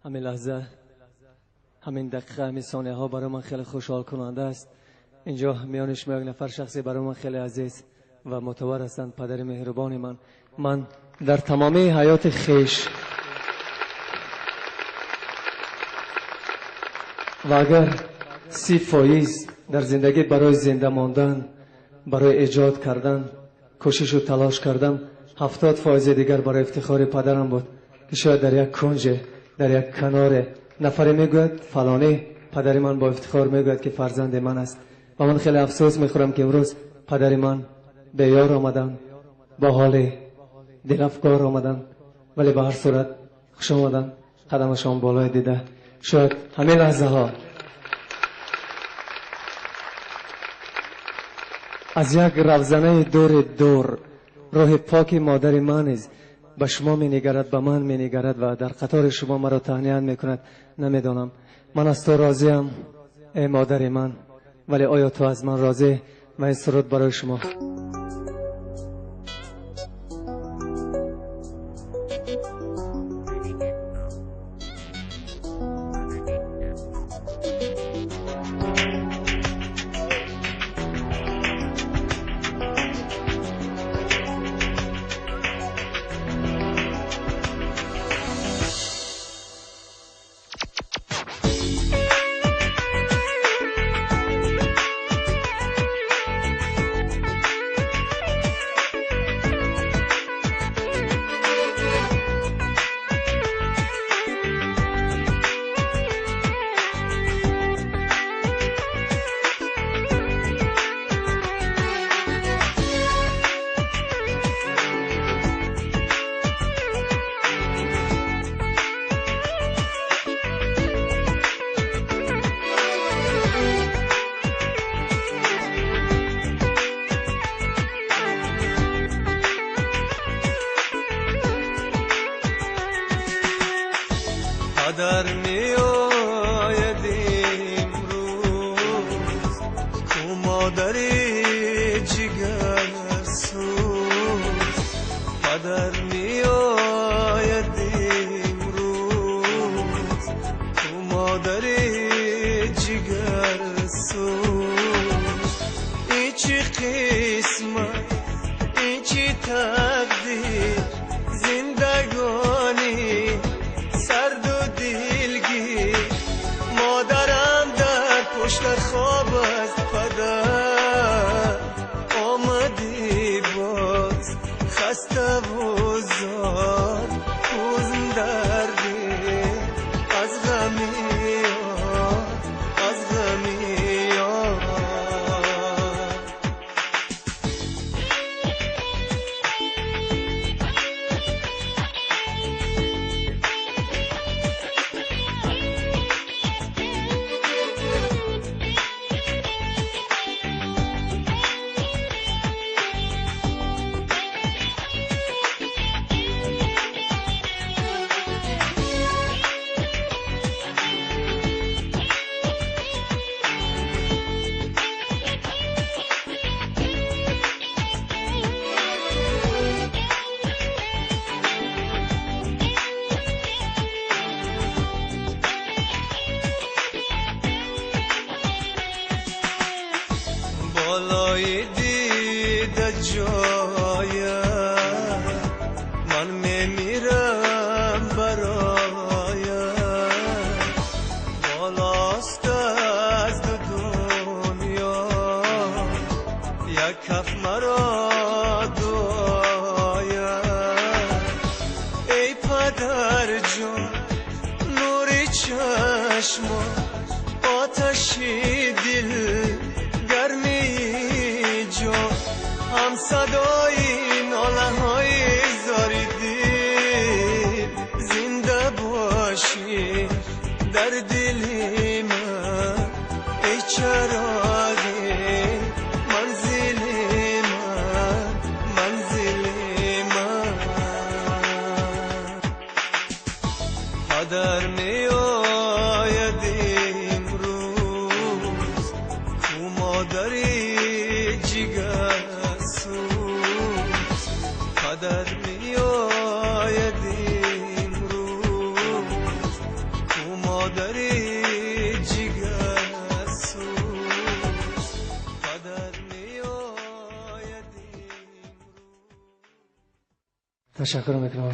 Ҳамин лаҳза, ҳамин дақиқа, ҳамин сонияҳо барои ман хеле хушҳолкунанда аст. Инҷо миёни шумо як нафар шахсе барои ман хеле азиз ва мӯътабар ҳастанд, падари меҳрубони ман. Ман дар тамоми ҳаёти хеш ва агар 30% дар зиндагӣ барои зинда мондан, барои эҷод кардан кӯшиш ва талош кардам, 70% дигар барои ифтихори падарам буд, ки шояд дар як кунҷ, дар як канор нафаре мегӯяд фалонӣ падари ман бо ифтихор мегӯяд, ки фарзанди ман аст. Ва ман хеле афсӯс мехӯрам, ки имрӯз падари ман ба ёр омаданд, бо ҳоли дилафгор омаданд, вале ба ҳар сурат хуш омаданд, қадамашон болои дида. Шояд ҳамин лаҳзаҳо аз як равзанаи дури дур роҳи поки модари ман низ ба шумо менигарад, ба ман менигарад ва дар қатори шумо маро таҳният мекунад. Намедонам, ман аз ту розиям эй модари ман, вале оё ту аз ман розӣ? Ва ин суруд барои шумо. Падар меояд имрӯз, ку модари ҷигарсӯз. Падар меояд имрӯз, ку модари ҷигарсӯз. Ин чӣ қисмат, ин чӣ тақдир, зиндагонӣ сарду дилгир. Модарам дар пушти хоб аст, падар омадӣ боз, хаставу зор, ҳузн дар дил аз ғами ёр, аз ғами ёр. Болои дида ҷоя ман мемирам бароя, болост аз ду дунё як каф маро дуоя. Эй падарҷон, нури чашмо, оташи дил, гармии ҷон, ҳам садои нолаҳои зори дил, зинда бошӣ дар дили ман, эй чароғи манзили ман, манзили ман. Падар меояд имрӯз, ку модари ҷигарсӯз. Падар меояд имрӯз, Модари ҷигарсӯз, падар меояд. Ташаккур мекунам.